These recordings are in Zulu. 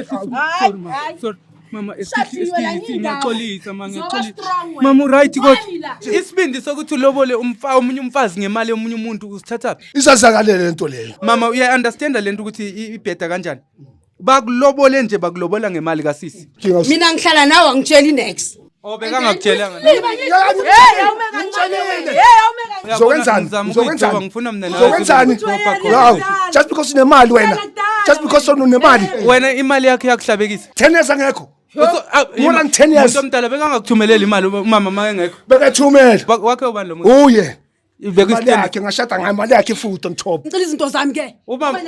Sorry, ma. Sorry. Mama, Shadiwe la excuse, indawo. ngiyaxolisa ma, Zoba ngiyaxolisa. strong wena. Mama uright kodwa. Why la? Isibindi sokuthi ulobole umfa omunye umfazi ngemali yomunye umuntu usithathaphi? Isazakalele lento leyo. Mama uya understand lento ukuthi ibheda kanjani? Bakulobole nje, bakulobola ngemali kasisi. Nkinga- Mina ngihlala nawe, angitsheli next. Oh, bekangakutshelanga. Hey. Uzokwenzani? Ngizama Uzokwenzani? ukuyithoba, ngifuna mina nawe Uzokwenzani? sibe proper khona. Hawu, just because unemali wena. Just because unemali. Wena imali yakho iyakuhlabekisa. 10 years angekho. More than 10 years. Umuntu omdala bekangakuthumeleli imali umama ma engekho. Bekethumela. Wakhe ubani lo muntu? Uye. Ibeka Imali isitende. yakhe ngashada ngayo, imali yakhe futhi on top. Ngicela izinto zami ke. Ubaba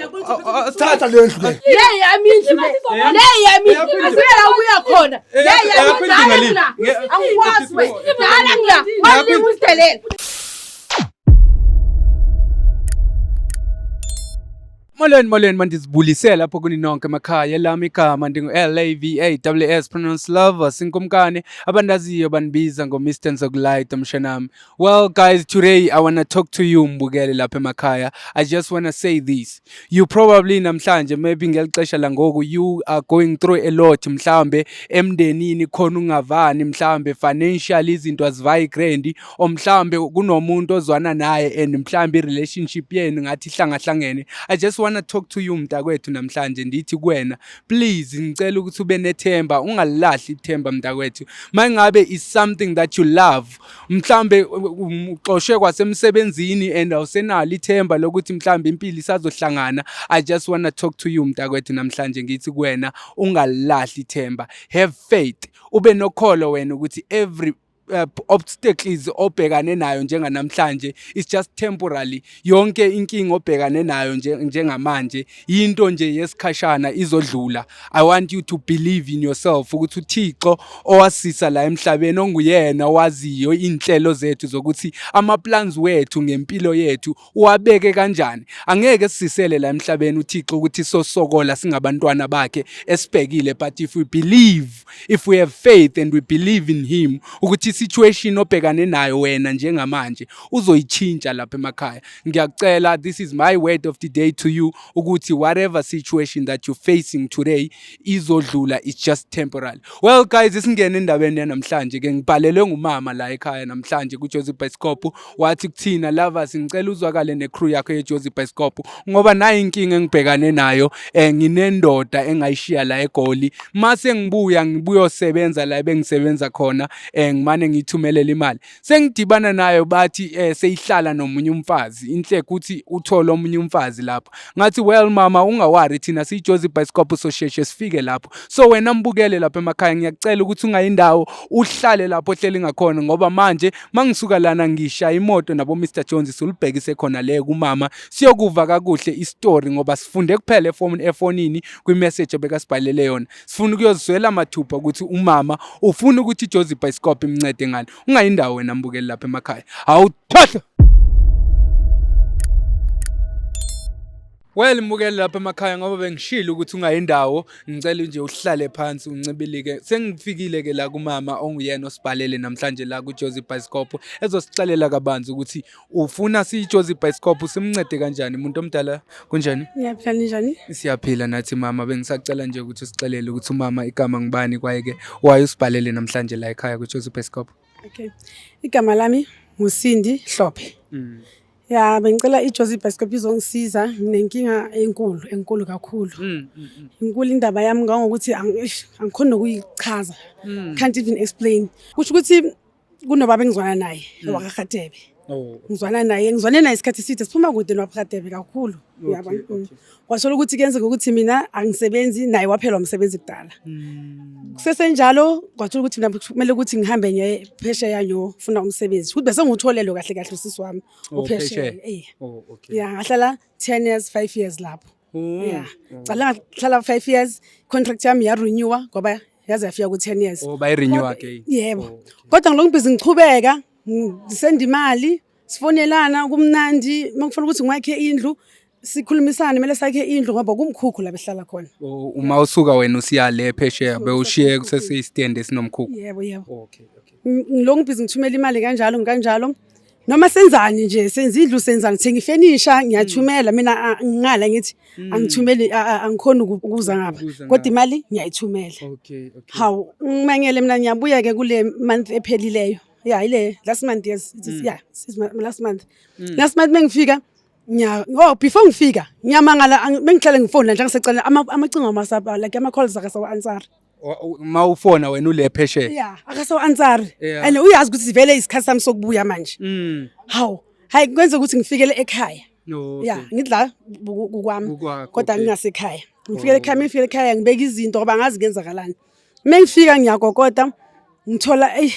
Thatha le ndlu le. Le yami indlu le. Le yami indlu. Asibela ubuya khona. Le yami Eyakho indlu dala ngaliphi? ngila. Angikwazi we. Dala ngila. Walima usidelele. Molweni, molweni, mandizibulise lapho kuni nonke emakhaya. Elami igama ndingu-Lavaws, pronounce lover, sinkumkane abandaziyo bandibiza ngo-Mr Nzokulight mshanami. Well guys, today I wanna talk to you mbukele lapha emakhaya. I just wanna say this: you probably namhlanje, maybe ngeli xesha langoku, you are going through a lot. Mhlawumbe emndenini khona ungavani, mhlawumbe financially izinto azivayi grand, or mhlawumbe kunomuntu ozwana naye and mhlawumbe i-relationship yenu ngathi ihlangahlangene. I just wanna talk to you mntakwethu namhlanje, ndithi kuwena, please, ngicela ukuthi ube nethemba, ungalilahli ithemba mntakwethu. Mangabe is something that you love, mhlambe uxoshwe kwasemsebenzini and awusenalo ithemba lokuthi mhlambe impilo isazohlangana, I just wanna talk to you mntakwethu namhlanje, ngithi kuwena, ungalilahli ithemba. Have faith, ube nokholo wena ukuthi every obstacles obhekane nayo njenganamhlanje is just temporary. Yonke inkinga obhekane nayo njengamanje into nje yesikhashana, izodlula. I want you to believe in yourself ukuthi uThixo owasisa la emhlabeni, onguyena owaziyo inhlelo zethu zokuthi ama plans wethu ngempilo yethu uwabeke kanjani, angeke sisisele la emhlabeni uThixo ukuthi sosokola singabantwana bakhe esibhekile. But if we believe, if we have faith and we believe in him ukuthi situation obhekane nayo wena njengamanje uzoyichintsha lapha emakhaya, ngiyakucela, this is my word of the day to you, ukuthi whatever situation that you're facing today izodlula, it's just temporary. Well guys, isingene endabeni yanamhlanje ke. Ngibhalelwe ngumama la ekhaya namhlanje kuJozi Bioscope, wathi kuthina, "Lovers, ngicela uzwakale necrew yakho yeJozi Bioscope ngoba nayi inkinga engibhekane nayo. Nginendoda engayishiya la eGoli. Mase ngibuya ngibuyosebenza la ebengisebenza khona, ngimane ngithumelele imali. Sengidibana nayo, bathi seyihlala nomunye umfazi, inhle ukuthi uthole omunye umfazi lapho." Ngathi, "Well mama, ungaworry, thina siyiJozi Bioscope sosheshe sifike lapho." So wena mbukele lapha emakhaya, ngiyakucela ukuthi ungayindawo, uhlale lapho ohleli ngakhona, ngoba manje mangisuka lana ngishaya imoto nabo Mr Jones, solubhekise khona le kumama, siyokuva kakuhle istory, ngoba sifunde kuphela efonini kwimessage obekasibhalele yona. Sifuna ukuyozwela mathupha ukuthi umama ufuna ukuthi iJozi Bioscope imncede ngani. Ungayindawo wena mbukeli lapha emakhaya, awuthohlo. Well mbukeli lapha emakhaya, ngoba bengishilo ukuthi ungayindawo, ngicela nje uhlale phansi uncibilike. Sengifikile ke la kumama onguyena osibhalele namhlanje la kuJozi Bioscope, ezosixelela kabanzi ukuthi ufuna siyiJozi Bioscope simncede kanjani. Umuntu omdala, kunjani? Ngiyaphila, ninjani? Siyaphila nathi mama. Bengisacela nje ukuthi usixelele ukuthi umama igama ngubani, kwaye ke waye usibhalele namhlanje la ekhaya kuJozi Bioscope. Okay. Igama lami nguSindi Hlophe. Ya, bengicela iJozi Bioscope izongisiza, nginenkinga enkulu, enkulu kakhulu. Inkulu indaba yami ngangokuthi eish, angikhoni nokuyichaza. Can't even explain. Kusho ukuthi kunobaba engizwana naye wakwaRadebe. Ngizwana naye, ngizwane naye isikhathi eside, siphuma kude nobaba kakhulu. Uyabona? Kwathola ukuthi kuyenzeka ukuthi mina angisebenzi, naye waphelwa umsebenzi kudala. Kusesenjalo kwathola ukuthi mina kumele ukuthi ngihambe ngiye phesheya ngiyofuna umsebenzi. Ukuthi bese ngiwutholelo kahle kahle usisi wami Oh, uphesheya. phesheya. Eh. Oh, okay. Yeah, ngahlala 10 years, 5 years lapho. Yeah. Cala ngahlala 5 years, contract yami ya renewa ngoba yaze yafika ku 10 years. Oh, bayi-renew again. Yebo. Oh, okay. Kodwa ngilokhu ngibhizi ngichubeka, ngisenda imali, sifonelana kumnandi, makufuna ukuthi ngiwakhe indlu, sikhulumisane, kumele sakhe indlu ngoba kumkhukhu la behlala khona. Oh, uma usuka wena usiya le phesheya bewushiye kuseseyistende esinomkhukhu. Yebo. Okay. Ngilokhu ngibhizi ngithumela imali kanjalo kanjalo. Noma senzani nje, senza indlu, senzani, thenga ifenisha, ngiyathumela mina. Ngingala ngithi angithumeli, angikhoni ukuza ngapha, Ukuza kodwa ngapha. Imali ngiyayithumela. Okay. Hawu, ngimangele mina, ngiyabuya ke kule month ephelileyo, yeah, ile last month, yes, it is, yeah, it is last month. Last month mengifika nya, oh, before ngifika ngiyamangala, bengihlale ngifona nje ngisecela amacingo amasaba, like ama calls akasawa answer. Ma ufona wena ule phesheya? Yeah, akasawa answer. And uyazi ukuthi vele isikhathi sami sokubuya manje. Hawu, hayi, kwenza ukuthi ngifikele ekhaya. Yeah, ngithi la kukwami Kukwakho, kodwa ngingasekhaya. Ngifikele ekhaya, mengifike ekhaya ngibeka izinto ngoba angazi kuyenzakalani. Mengifika ngiyakokota, ngithola, eyi.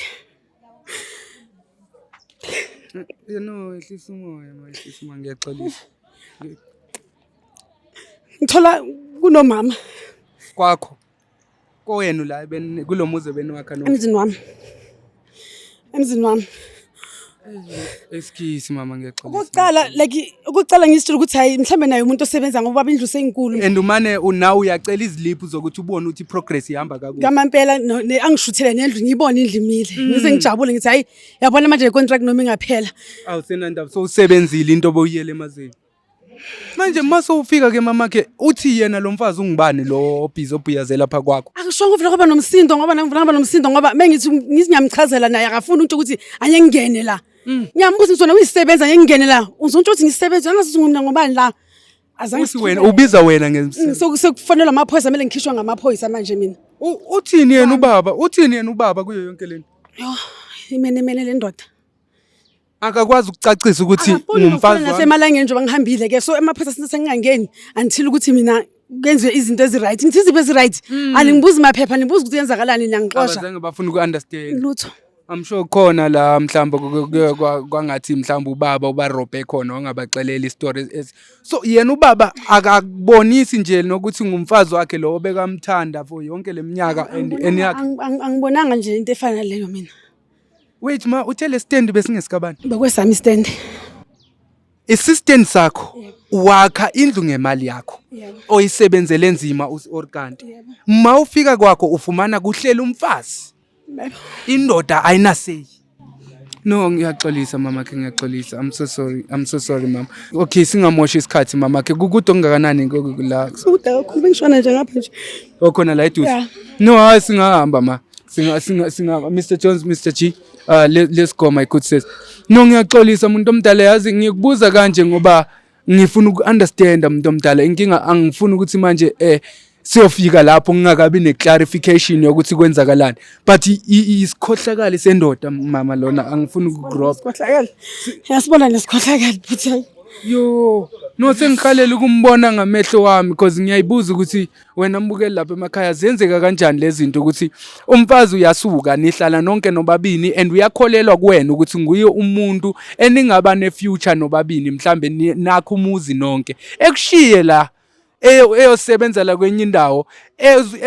No, ehlisa umoya ma, ehlisa umoya, ngiyaxolisa. Ngithola kunomama. Kwakho. Kowenu la kulo muzi beniwakha no. Emzini wami, emzini wami. Excuse mama, ngiyaxolisa. Okokuqala, like, okokuqala ngisitshela ukuthi hayi, mhlambe naye umuntu osebenza ngoba indlu seyinkulu. And umane unawe uyacela iziliphu zokuthi ubone ukuthi i-progress ihamba kakuhle. Kamampela angishuthele nendlu, ngiyibone indlu imile, ngize ngijabule, ngithi hayi, yabona manje le contract noma ingaphela. Awusenandaba, sowusebenzile into obuyele emazweni. Manje mase ufika ke mamakhe, uthi yena lo mfazi ungubani lo obhizi obhuyazela lapha kwakho? Akushongo, uvela kwaba nomsindo ngoba nami ngivela ngaba nomsindo ngoba mengithi ngithi ngiyamchazela naye akafuni ukuthi angeke ngingene la. Ngiyambuza ukuthi wena uyisebenza, angeke ngingene la, uzontsho ukuthi ngisebenza angazi ukuthi ngumna ngobani la, azange. Uthi wena ubiza wena Sekufanele amaphoyisa, kumele ngikhishwe ngamaphoyisa manje mina. Uthini yena ubaba? Uthini yena ubaba kuyo yonke lento? Yo, imenemene le ndoda. Akakwazi ukucacisa ukuthi Akafuni ngumfazi nokufana wami. Nasemalangeni njengoba ngihambile ke, so amaphoyisa since sengingangeni until ukuthi mina kwenziwe izinto ezi-right. Ngithi izinto ezi-right, aningibuzi maphepha, nibuza ukuthi yenzakalani, niyangixosha. Abazange bafuna uku-understand. Lutho. I'm sure khona la mhlawumbe kwangathi mhlawumbe ubaba ubarobhe khona wangabaxelela isitori so yena ubaba akakubonisi nje nokuthi ngumfazi wakhe lo obekamthanda for yonke leminyaka and yakhe. Angibonanga nje into efana naleyo mina. Wait ma, uthe le stand besingesikabani? Bekwesami stand. Isistand sakho, wakha indlu ngemali yakho Yebo. oyisebenzele nzima or kanti Yebo. ma ufika kwakho ufumana kuhlela umfazi? Yebo. Indoda ayinaseyi. No, ngiyaxolisa mama khe, ngiyaxolisa. I'm so sorry, I'm so sorry mama. Okay, singamoshi isikhathi mama khe. Kukude okungakanani la? Kude kakhulu, bengishona nje ngapha nje. Okhona la eduze? Yeah. No, hayi, singahamba ma, singa Mr Jones, Mr G, let's go, my good sis. No, ngiyaxolisa umuntu omdala, yazi ngikubuza kanje ngoba ngifuna uku-understanda umuntu omdala inkinga, angifuni ukuthi manje siyofika lapho ngingakabi ne-clarification yokuthi kwenzakalani, but isikhohlakali sendoda mama lona, angifuni ukugropa. Sikhohlakele, yasibona nesikhohlakele futhi, hayi. Yo, no, sengihalela ukumbona ngamehlo wami because ngiyayibuza ukuthi wena mbukeli lapha emakhaya, zenzeka kanjani lezi zinto ukuthi umfazi uyasuka, nihlala nonke nobabini and uyakholelwa kuwena ukuthi nguye umuntu eningaba ne-future nobabini, mhlambe nakho umuzi nonke, ekushiye la eyosebenza la kwenye indawo,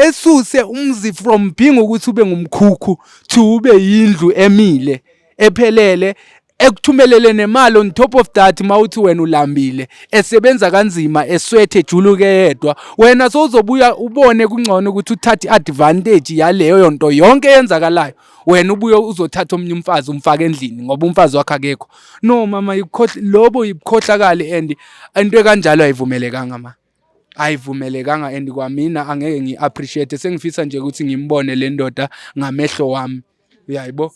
esuse umzi from being ukuthi ube ngumkhukhu to ube yindlu emile ephelele, ekuthumelele nemali on top of that. Mawuthi wena ulambile, esebenza kanzima, eswethe, ejuluke yedwa, wena sowuzobuya ubone kungcono ukuthi uthathe i-advantage yaleyo nto yonke eyenzakalayo, wena ubuye uzothatha omnye umfazi umfake endlini ngoba umfazi wakho akekho. No mama, lobo yibukhohlakali and into ekanjalo ayivumelekanga ma, ayivumelekanga and kwamina angeke ngi-appreciate. Sengifisa nje ukuthi ngimbone le ndoda ngamehlo wami, uyayibo,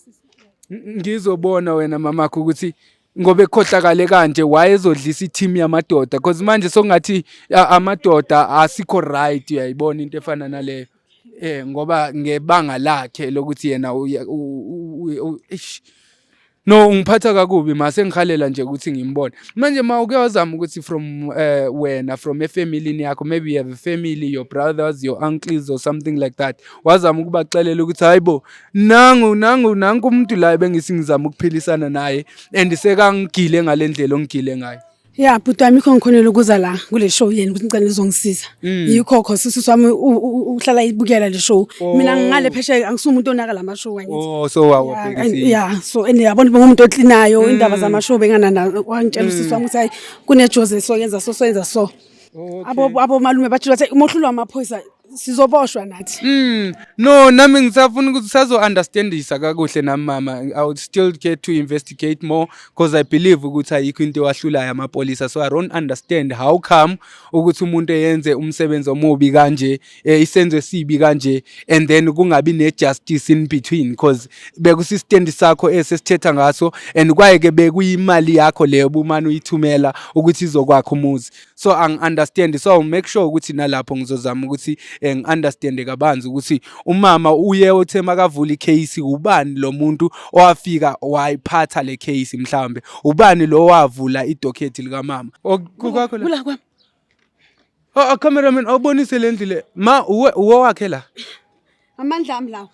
ngizobona wena mamakho ukuthi ngoba ekhohlakale kanje wayezodlisa i-team yamadoda, because manje sokungathi amadoda asikho right, uyayibona into efana naleyo, ngoba ngebanga lakhe lokuthi yena eish. No, ungiphatha kakubi ma, sengihalela nje ukuthi ngimbone manje. Ma, uke wazama ukuthi from wena, from efamilini yakho, maybe you have a family, your brothers, your uncles or something like that, wazama ukubaxelela ukuthi hayibo, nangu nangu nangu umuntu la ebengisi ngizama ukuphilisana naye and sekangigile ngale ndlela ongigile ngayo? Ya bhuti wami, ikho ngikhonela ukuza la kule show yeni ukuthi ngicela nizongisiza. Yikho kho sisi wami uhlala ibukela le show. Mina ngingale phesheya, angisumuntu onaka lama show angithi. Oh, so wawabhekisile. Yeah, so and yabona ngumuntu oklinayo, indaba zama show bengana nazo. Wangitshela usisi wami ukuthi hayi, kunejozi, so yenza so, so yenza so. Abo malume batshela bathi uma uhlulwa amaphoyisa Sizoboshwa nathi. No, nami ngisafuna ukuthi sazo understandisa kakuhle nami, mama. I would still get to investigate more because I believe ukuthi ayikho into ewahlulayo amapolisa. So I don't understand how come ukuthi umuntu eyenze umsebenzi omubi kanje, isenzo esibi kanje, and then kungabi ne justice in between, because bekusistendi sakho esesithetha ngaso and kwaye ke bekuyimali yakho leyo bumane uyithumela ukuthi izokwakha umuzi. So angi-understand, so I'll make sure ukuthi nalapho ngizozama ukuthi ngi-understande kabanzi ukuthi umama uye uthe makavula i-case, ubani lo muntu owafika wayiphatha le case, mhlawumbe ubani lo wavula idokhethi likamama. Kukwakho la? Kula kwami. Oh, cameraman, awubonise le ndlu le. Ma, uwe uwe wakhe la? Amandla ami lawo.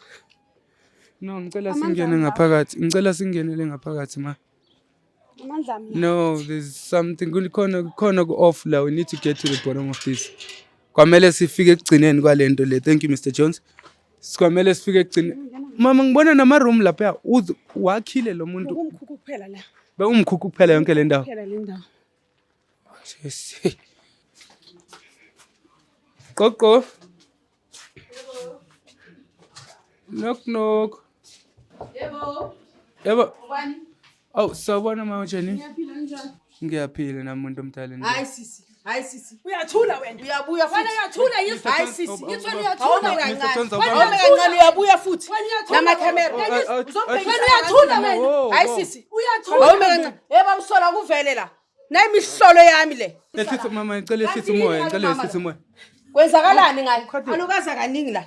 No, ngicela Amandla singene ami lawo. ngaphakathi, ngicela singenele ngaphakathi, ma. Amandla ami lawo. No, there's something kukhona, kukhona ku-off la. We need to get to the bottom of this. Kwamele sifike ekugcineni kwalento le. Thank you, Mr Jones. Kwamele sifike ekugcineni. Mama, ngibona nama-room lapha, wakhile lo muntu. Kumkhukhu kuphela la. Bekumkhukhu kuphela yonke le ndawo? Kuphela le ndawo. Yes. Qoqo. Knock knock. Yebo. Yebo. Ubani? Oh, sawubona mama Jenny. Ngiyaphila, njani? Ngiyaphila nami, muntu omdala, njani? Hayi sisi, hayi sisi. Uyathula wena. Uyabuya Wena futhi. uyathula yizwa. Hayi sisi. Ngithi wena Awume uyathula. Mr. kancane. Jones, Awume awubambe. kancane, uyabuya futhi. Wena uyathula. Namakhamera. Wena uyathula wena. Hayi sisi. Uyathula. Awume kancane. Yebo, msola kuvele la. Nayi imihlolo yami le. Ehlisa mama, ngicela ehlise umoya, ngicela ehlise umoya. Kwenzakalani ngayo? Alukaza kaningi la.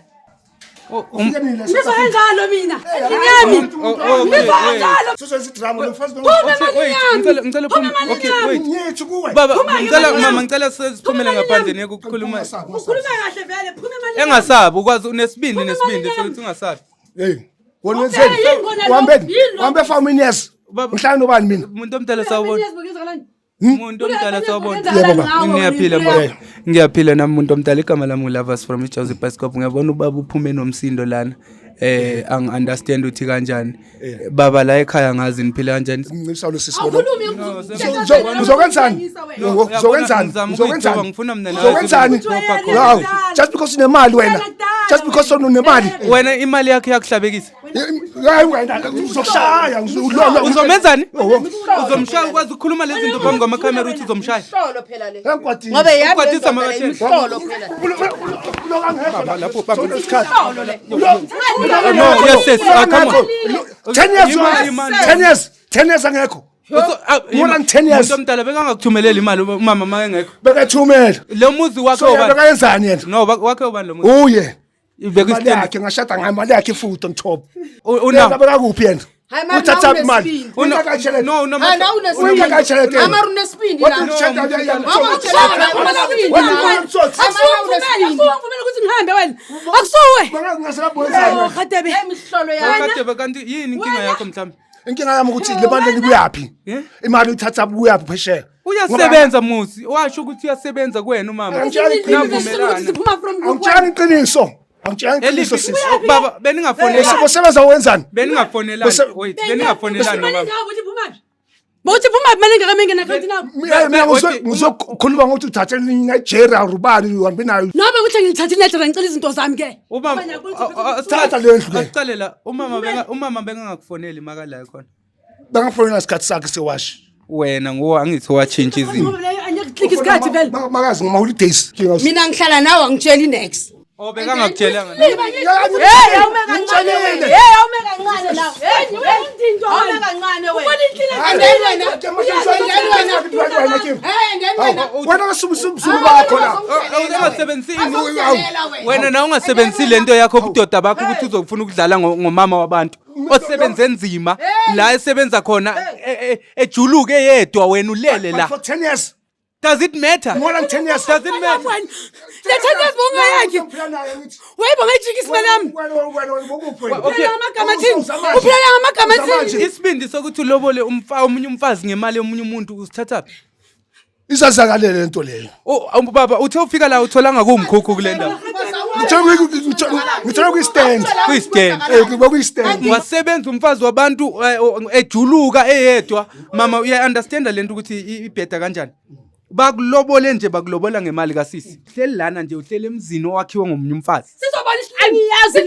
Oh, Ufike nini la? Ngizwa kanjalo mina. Endlini yami. Oh, okay, Ngizwa wait. kanjalo. Sosenza idrama lo mfazi. Okay, wait, ngicela Phuma uphume. emalini Okay, yami. wait. Ngithi kuwe. Baba, Phuma ke ngicela emalini mama, yami. ngicela siphumele Phuma emalini ngaphandle yami. niyeke ukukhuluma. Ukhuluma kahle vele. Phuma emalini yami. Engasabi, ukwazi unesibindi, Phuma nesibindi emalini yami. sokuthi ungasabi. Hey. Wena Okay, wenzeni? yini kona lo? Uhambeni. Yini lo? Uhambe for many years. Baba- Ngihlala nobani mina? Umuntu omdala, sawubona. Umuntu omdala, sawubona. Yebo, baba. Ngiyaphila Yebo. baba. Ngiyaphila nami, umuntu omdala. Igama lami uLovers from iJozi Bioscope. Ngiyabona ubaba uphume nomsindo lana. Angi understand uthi kanjani. Baba, la ekhaya ngazi niphila kanjani? Ngincipisa lo sisi bona. Awukhulumi. Uzokwenzani? Uzokwenzani? Ngizama Uzokwenzani? ukuyithoba, ngifuna mina nawe Uzokwenzani? sibe proper Hawu, conversation. just because unemali wena. Just because unemali. Wena imali yakho iyakuhlabekisa. Hayi wena, uzokushaya ngizulolo. Uzomenzani? Oh. Uzomshaya? Ukwazi ukukhuluma lezi zinto phambi kwamakhamera ukuthi uzomshaya? Imihlolo phela le. Enkwatini. Ngoba yami Ukwatisa le ndoda le, makatheni. imihlolo phela. Lapho bamba isikhathi. Imihlolo le. No, yes, come on. 10 years. Imali, imali. 10 years. 10 years angekho. More than 10 years. Umuntu omdala, bekangakuthumeleli imali umama uma engekho? Bekethumela. Lo muzi wakhe So yena ubani? bekayenzani yena? No, wakhe ubani lo muzi? Uye. Imali Bekuyi-stand. yakhe ngashada ngayo, imali yakhe futhi on top. Una Yena bekakuphi yena? Hayi, mara Uthatha nawe imali. unesibindi. Uyinka No, no, Hayi, nawe unesibindi. Uyinka. Amara unesibindi What la. did you check out? Mama, utshela la, unesibindi la. Akusuwe, uvumela ukuthi ngihambe wena. Akusuwe. Oh, Khatebe. Hey, imihlolo yami. Kade kanti yini inkinga yakho mhlawumbe? Inkinga yami ukuthi le mali ibuyaphi? Eh? Imali uyithatha buyaphi phesheya? Uyasebenza musi, washo ukuthi uyasebenza kuwena umama. Angitshela iqiniso. Navumelana. Siphuma from Angitshela iqiniso. Angitshela iqiniso Eliphi sisi. baba, beningafonelani? Usebenza wenzani? Beningafonelani? Wait, beningafonelani nobaba? Bawuthi phuma mali engaka account nabo. Mina ngizokhuluma ngokuthi uthathe Nigeria rubani uhambe nayo. Nobe ukuthi ngilithathe iNigeria, ngicela izinto zami ke. Ubaba Thatha le ndlu ke. Asicale la, umama bengangakufoneli makala khona? Bangafonela isikhathi sakhe sewashi. Wena nguwe, angithi watshintsha izinto. Ngoba leyo angeke isikhathi vele. Makazi ngama holidays. Mina ngihlala nawe, angitsheli next. Oh, bekangakutshelanga. Hey, awume kancane wena. Hey, awume kancane la. Hey, awume kancane wena. Hey, ngeni wena. Wena kasubusubusulu bakho la. Ungasebenzisi Azokutshela wena. wena na ungasebenzisi lento yakho, ubudoda bakho, ukuthi uzofuna ukudlala ngomama wabantu osebenze nzima la esebenza khona, ejuluke yedwa, wena ulele la. For 10 years. Does it matter? More than 10 years. Does it matter? Le 10 years bongayakhi. Wayibo ngayijika isimali yami. Okay. Amagama athini? Uphilela ngamagama athini? Isibindi sokuthi ulobole omunye umfazi ngemali yomunye umuntu usithathaphi? Izazakalele lento leyo. Oh, baba, uthe ufika la utholanga kuwumkhukhu kule ndawo? Ngithola kwi-stand. Kwi-stand. Kwi-stand. Wasebenza umfazi wabantu, ejuluka eyedwa. Mama, uya-understanda lento ukuthi ibheda kanjani? Bakulobole nje, bakulobola ngemali kasisi. Uhleli lana nje, uhleli emzini owakhiwe ngomunye umfazi. Sizobona isilima. Angiyazi le.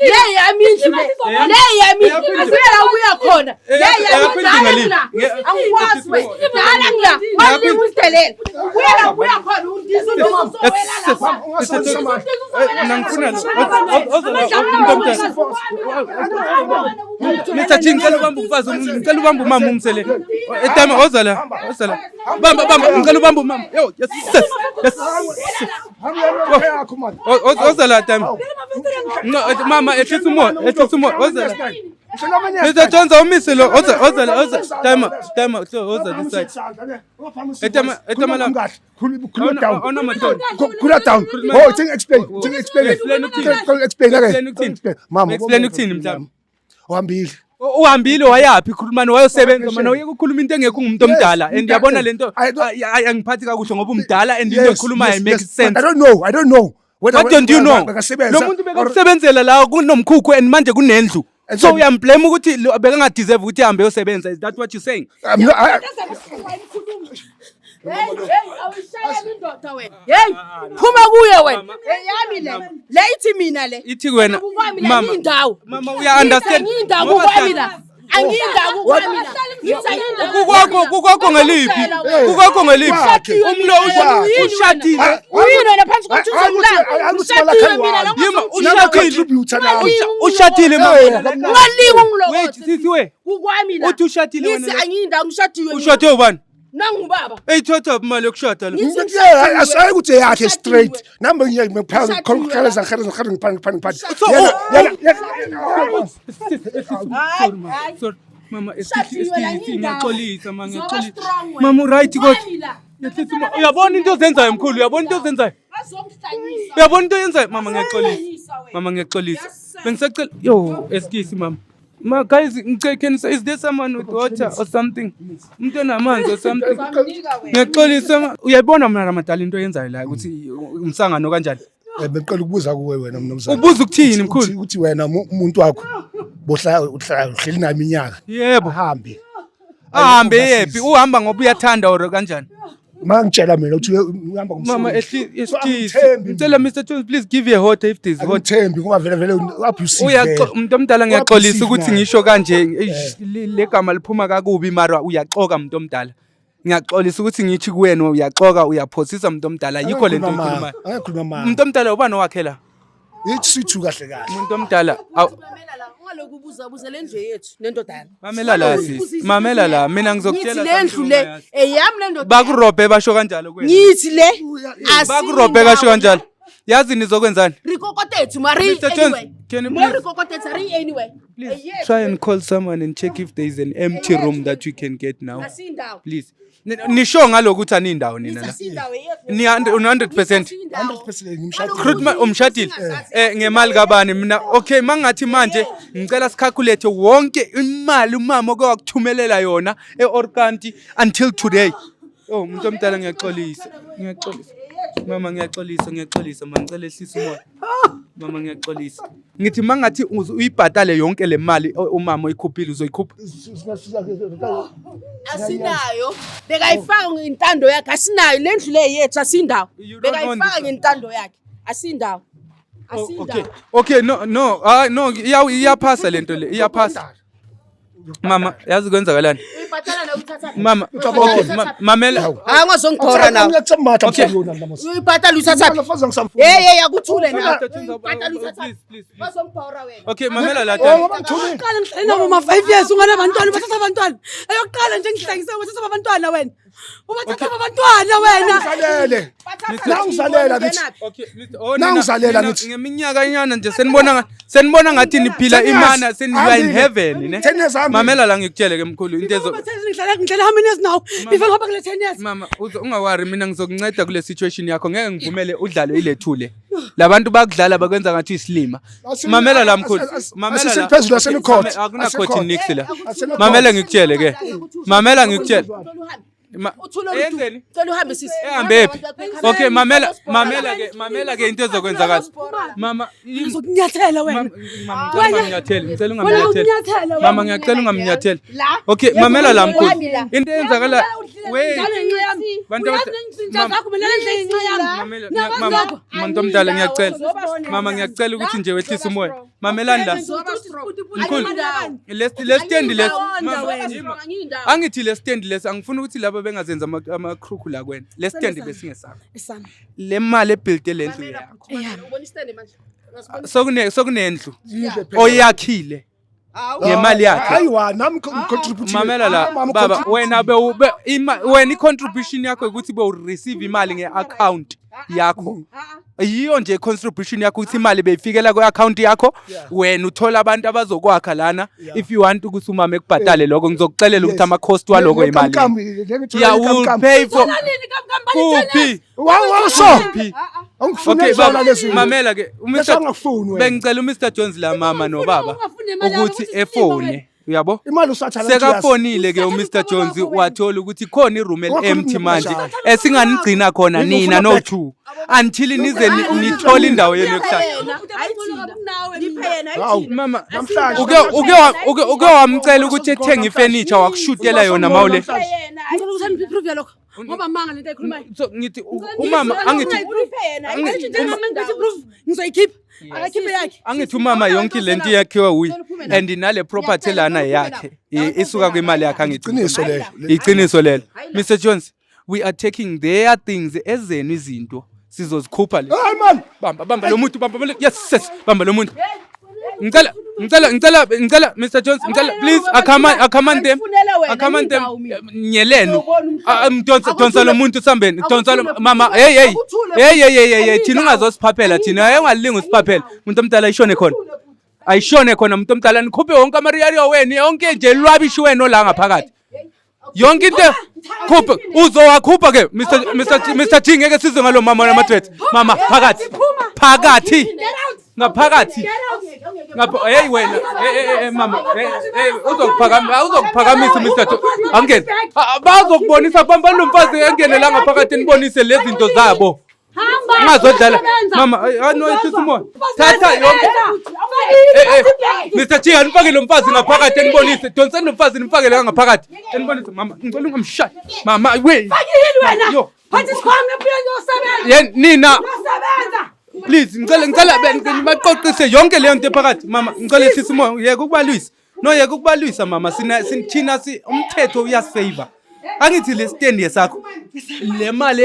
Le yami indlu le. Le yami indlu. Asibe la ubuya khona. Le yami indlu. La. Angikwazi we. Dala ngila. Walinga usidelele. Ubuya la ubuya khona undiza undiza uzowela lapha. Mina ngifuna Mr. G, ngicela ubambe umfazi, ngicela ubambe umama umsele. Etama oza la, oza la. Bamba, bamba, ngicela ubambe umama. Yo, yes, yes. Yes. Oza la tama. No, mama, ehlisa umoya, ehlisa umoya, oza la. Mr. Jones, awumise lo, oza, oza la, oza. Tama, tama, oza this side. Etama, etama la. Khuluma down. Awuna madoda. Khuluma down. Oh, think explain. Think explain. Explain ukuthini? Explain ke. Explain ukuthini? Mama. Explain ukuthini mhlawumbe? Uhambile. Uhambile wayaphi khulumani, wayosebenza mana, uyeke ukukhuluma into engekho, ungumuntu omdala and yabona lento angiphathi kakuhle ngoba umdala and into ekhulumayo Yes, makes yes, sense. But I don't know. I don't know. Whether What don't you know? Bekasebenza. Lo muntu bekakusebenzela la kunomkhukhu and manje kunendlu. And So then- uyamblame ukuthi bekangadeserve ukuthi ahambe yosebenza. Is that what you're saying? I'm not, I, Hey, hey, awuyishayela indoda wena. Hey, phuma kuye wena. Hey, yami le. Le ithi mina le. Ithi wena Kukwami la mama. indawo. Mama, uya understand. Indawo Ngoba kukwami la. Angiyindawo kukwami la. Ngithi angiyindawo. Kukwakho, kukwakho ngeliphi? Kukwakho ngeliphi? Kwakhe. Umlo ushadile. Uyini wena phansi kothunzi Ushadile. mina Yima Ushadile. ushadile. Contributor now. Ushadile mama. Ungalingi Wait, ungilokothe. sisi we. Kukwami la. Uthi ushadile Ngithi wena. angiyindawo ngishadiwe. mina. Ushade ubani? Nangubaba. Eyithatha imali yokushada lo. Asayi ukuthi yakhe straight. Nami ngiyakhaleza khaleza khaleza ngiphangi phangi phangi. So, Yena yena Sorry, mama. Sorry. Mama, Ushadiwe excuse la, me, ngiyindawo. ngiyaxolisa mama, Zoba ngiyaxolisa. strong wena. Mama uright kodwa. Kukwami la. Yehlisa umoya. Uyabona into ozenzayo mkhulu, uyabona into ozenzayo. Bazongihlanyisa. Uyabona into oyenzayo mama, ngiyaxolisa. Bazongihlanyisa wena. Mama ngiyaxolisa. Yes, sir. Bengisacela yo, excuse mama. Ma guys, ngicela, can is there someone with water or something? Umuntu onamanzi or something. Uzamnika wena. Ngiyaxolisa ma. Uyayibona mina ramadala into oyenzayo la ukuthi umsangano kanjani? Bengiqala ukubuza kuwe wena mnumzane. Ubuza ukuthini mkhulu? Ukuthi wena umuntu wakho bohlala uhlala uhleli naye iminyaka. Yebo. Ahambe. Ahambe yephi? Uhamba ngoba uyathanda or kanjani? Mangitshela mina ukuthi uhamba Mama, ngomsebenzi. So, excuse. angithembi Ngicela Mr Jones, please give a water if there's water. Angithembi ngoba vele vele abusive. Uyaxo umuntu omdala, ngiyaxolisa ukuthi naye. ngisho kanje, eish, le gama liphuma kakubi mara uyaxoka umuntu omdala. Ngiyaxolisa ukuthi ngithi kuwena uyaxoka, uyaphosisa umuntu omdala, yikho lento oyikhulumayo. Angakhuluma mama. Umuntu omdala ubani owakhe la? Ithi sithu kahle kahle. Umuntu omdala Mamela la, ungalokhu ubuza buza le ndlu yethu nendoda yami. Mamela la sisi. Mamela la, mina ngizokutshela Ngithi le ndlu something le ongayazi. eyami le ndoda. Bakurobhe basho kanjalo kuwena. Ngithi le Bakurobhe kasho kanjalo. Yazi nizokwenzani? Rikokotethu mari Mr. Jones, anyway. can you Mo please- rikokotethu ari anyway. Please Eyethu. try and call someone and check if there is an empty room that we can get now. Asindawo. Please. Nisho ngalokuthi anindawo nina la. Asindawo eyethu. Ni 100%. 100% ngimshadile. Recruitment umshadile ngemali kabani mina? Okay, mangathi manje ngicela sicalculate wonke imali umama oke wakuthumelela yona eOrkanti until today. Oh, umuntu omdala, ngiyaxolisa. Ngiyaxolisa. Mama ngiyaxolisa, ngiyaxolisa, mama ngicela ehlisa umoya. Mama ngiyaxolisa. Ngithi mangathi uyibhatale yonke le mali umama oyikhuphile, uzoyikhupha? Asinayo. Bekayifaka ngentando yakhe. Asinayo le ndlu le yethu asindawo. You don't own Bekayifaka this. ngentando yakhe. Asindawo. Oh, okay. Asindawo. Okay, no no, ah no, iyaphasa lento le, iyaphasa. Mama, yazi kwenzakalani? Uyibhatala la uthatha. Mama, okay, mamela. Hayi ungazongithora nawe. Ngiyakusambatha Okay. msayona namusa. Uyibhatala uthatha. Hey hey, akuthule nawe. Uyibhatala uthatha. Please, please. Bazongibhora wena. Okay, mamela la Oh, tata. ngoba ngithule. Qala ngihlale nabo ma-5 years unganabantwana, ubathatha abantwana. Eyokuqala nje ngihlangise, ubathatha abantwana wena. Ubathatha abantwana wena. Ngizalele. Nangizalela ngithi. Okay, Mr. Oh, Nangizalela ngithi. Ngeminyaka nyana nje senibona ngathi niphila 10 years. imana seni you are in Hambile. heaven, ne? 10 years hambile. Mamela la ngikutshele ke mkhulu into ezo Ngihlale how many years now? Before ngihamba kule 10 years. Mama, ungawari, mina ngizokunceda kule situation yakho, ngeke ngivumele udlalwe ilethule. Labantu bakudlala bakwenza ngathi isilima. Mamela la mkhulu. Mamela la. Asiseliphezulu, aselicourt. Akuna court Asecourt. nix la. Aselicourt. Mamela ngikutshele ke. Mamela ngikutshele. Uthule oludu. Eyenzeni? Cela uhambe sisi. Ehambe phi? Okay, mamela, mamela ke, mamela ke into ezokwenzakala. Mama, Ngizokunyathela wena. Mama, ngicela ungamnyatheli, ngicela Wena ungamnyatheli. ukunyathela wena. Mama, ngiyacela ungamnyatheli. Okay, mamela la mkhulu. Into eyenzakala, wait. Njalo ngenxa yami. Bantu Uyazi ngezinja Mama. zakho mina ngendlela ngenxa yami. Mamela, Ngiyabazi mama, lokho. muntu omdala ngiyacela. Mama, ngiyacela ukuthi nje wehlise umoya. Mamelani la. Mkhulu, le stand lesi. Mama, yima. Angithi le stand lesi, angifuni ukuthi laba bengazenza amakhruku la kwena. Le stand besingesakho. Esami. Le mali ebuilde le ndlu yakho. Sokunendlu Yindle phela. oyakhile ngemali yakhe. Hayiwa, nami ngicontribute. Mamela la baba, wena wena i-contribution yakho ukuthi bewu-receive imali nge-account yakho. Yiyo nje i-contribution yakho ukuthi imali beyifikela kwi-account yakho. Wena uthola abantu abazokwakha lana. If you want ukuthi umama ekubhatale lokho, ngizokuxelela ukuthi ama-cost waloko imali. Yeah, we will pay for kuphi? Wawusho. Kuphi? Angifuni Okay, zona baba, lezi. mamela ke. Bese angakufuni wena. Bengicela uMr Jones la, mama nobaba, Ungafuni imali yakho, ukuthi ukuthi silima efone, uyabo? Imali usathala. Sekafonile ke uMr Jones, wathola ukuthi khona iroom empty manje esinganigcina khona nina no two until nize nithole indawo yenu yokuhlala. Hawu. Mama, Namhlanje. uke wamcela ukuthi ethenge ifurniture, wakushutela yona mawule. Ngicela ukuthi aniphe proof yalokho. Ngoba manga lento ayikhulumayo. So ngithi umama angithi Angithi njengoba ngiphethe proof ngizoyikhipha. Akakhiphe yakhe. Angithi umama yonke lento iyakhiwa uyi and nale property lana yakhe isuka kwimali yakhe, angithi? Iqiniso lelo. Iqiniso lelo. Mr Jones, we are taking their things, ezenu izinto sizozikhupha le. Hayi man. Bamba, bamba lo muntu, bamba lo, yes, bamba lo muntu. Ngicela, ngicela, ngicela, ngicela, Mr Jones, ngicela please, I command them, I command them, nyelenu. Donsa, donsa lo muntu sambeni, donsa lo mama. Hey, hey, hey, hey, hey, hey, thina ungazosiphaphela thina, hey, ungalingi usiphaphela. Umuntu omdala, ishone khona, ayishone khona umuntu omdala. Nikhuphe wonke amariyariyo wenu, yonke nje lwabishi wenu la ngaphakathi, yonke into khuphe, uzowakhupha ke. Mr G, ngeke sizwe ngalo mama nama-threats. Mama, phakathi, phakathi, ngaphakathi ngapha. Hey wena, hey, hey, hey, mama, hey, hey, uzokuphakamisa, uzokuphakamisa Mr G. Angene. Ah, bazokubonisa, bamba lo mfazi engene la ngaphakathi, nibonise lezi zinto zabo. Ungazodlala mama. Ay, no, ehlisa umoya, thatha yonke. Eh, eh, Mr G, anifake lo mfazi ngaphakathi, enibonise. Donseni lo mfazi, nimfake la ngaphakathi, enibonise. Mama, ngicela ungamshayi mama, we. Yini wena? Yo. Phatha isikhwama empilweni, yosebenza. Yen nina. Yosebenza. Please, ngicela baqoqise yonke leyo nto ephakathi. Mama, ngicela ehlisa umoya, yeke ukubalwisa. No, yeke ukubalwisa mama. Sina thina si umthetho uyasifavor. Angithi le stand yesakho, le mali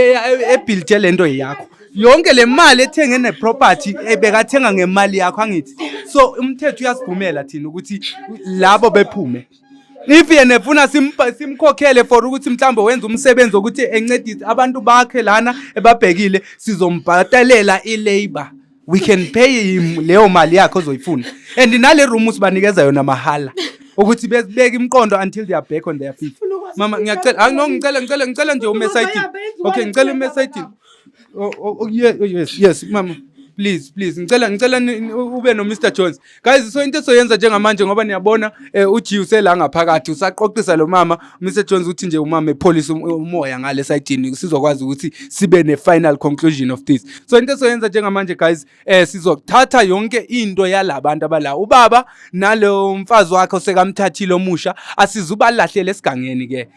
ebuilte le nto yakho, yonke le mali ethenge neproperty ebekathenga ngemali yakho, angithi? So umthetho uyasivumela thina ukuthi labo bephume. If yena efuna simkhokhele for ukuthi mhlawumbe wenza umsebenzi wokuthi encedise abantu bakhe lana ebabhekile, sizombhatalela i-labor. We can pay him leyo mali yakhe ozoyifuna, and nale room sibanikeza yona mahala ukuthi bebeke imiqondo until they are back on their feet. Mama, ngiyacela. Ah, no, ngicela, ngicela, ngicela nje ume esayidini. Okay, ngicela ume esayidini. Oh, yeah, oh, yes, mama, please, please, ngicela ube no Mr Jones. Guys, so into esoyenza njengamanje, ngoba niyabona uG usela ngaphakathi usaqoqisa lo mama, Mr Jones uthi nje umama epholisa umoya ngale sayidini, sizokwazi ukuthi sibe ne final conclusion of this. So into esoyenza njengamanje, guys, sizothatha yonke into yalabantu abala, ubaba nalo mfazi wakhe osekamthathile omusha, asizubalahlele esigangeni ke.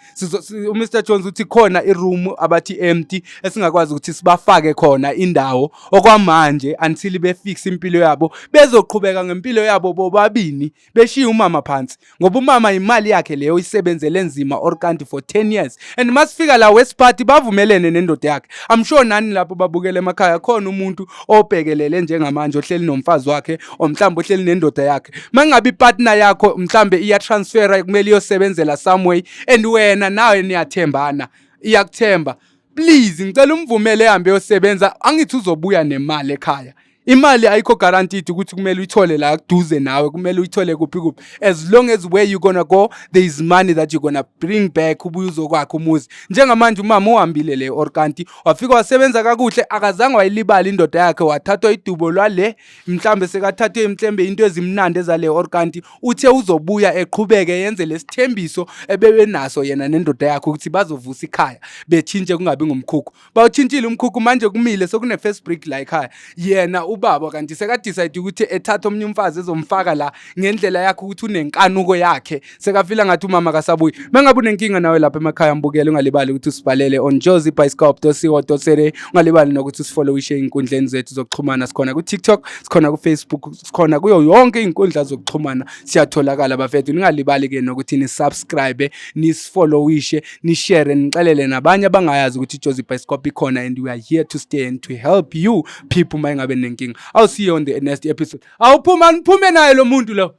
UMr Jones uthi khona iroom abathi empty esingakwazi ukuthi sibafake khona indawo okwamanje until befix impilo yabo, bezoqhubeka ngempilo yabo bobabini, beshiye umama phansi, ngoba umama imali yakhe leyo isebenzele nzima or kanti for 10 years. And masifika la West Party, bavumelene nendoda yakhe. I'm sure nani lapho babukele emakhaya, khona umuntu obhekelele njengamanje ohleli nomfazi wakhe or mhlawumbe ohleli nendoda yakhe. Mangabe ipartner yakho mhlawumbe iya transfera, kumele iyosebenzela somewhere, and wena nawe niyathembana, iyakuthemba, please ngicela umvumele ehambe yosebenza. Angithi uzobuya nemali ekhaya? Imali ayikho guaranteed ukuthi kumele uyithole la kuduze nawe, kumele uyithole kuphi kuphi. As long as where you gonna go, there is money that you're gonna bring back, ubuye uzokwakha umuzi. Njengamanje umama uhambile le or kanti wafika wasebenza kakuhle, akazange wayilibala indoda yakhe, wathathwa idubo lwale, mhlambe sekathathwe mhlambe into ezimnandi ezale or kanti uthe uzobuya eqhubeke yenze lesithembiso ebebenaso yena nendoda yakhe ukuthi bazovusa ikhaya, betshintshe kungabi ngumkhukhu. Bawutshintshile umkhukhu, manje kumile sokune-first brick la ekhaya. Yena ubaba kanti sekadecide ukuthi ethathe omnye umfazi ezomfaka la ngendlela yakhe, ukuthi unenkanuko yakhe, sekafila ngathi umama kasabuyi. Uma ngabe unenkinga nawe lapha emakhaya, mbukele, ungalibali ukuthi usibhalele on jozibioscope.co.za. Ungalibali nokuthi usifollowishe ey'nkundleni zethu zokuxhumana. Sikhona ku-TikTok, sikhona ku-Facebook, sikhona kuyo yonke iy'nkundla zokuxhumana, siyatholakala bafethu. Ningalibali-ke nokuthi nisubscribe, nisifollowishe, nishare, nixelele nabanye abangayazi ukuthi iJozi Bioscope ikhona and we are here to stay and to help you people uma ingabe nenkinga. I'll see you on the next episode. Awuphuma, niphume naye lo muntu lo.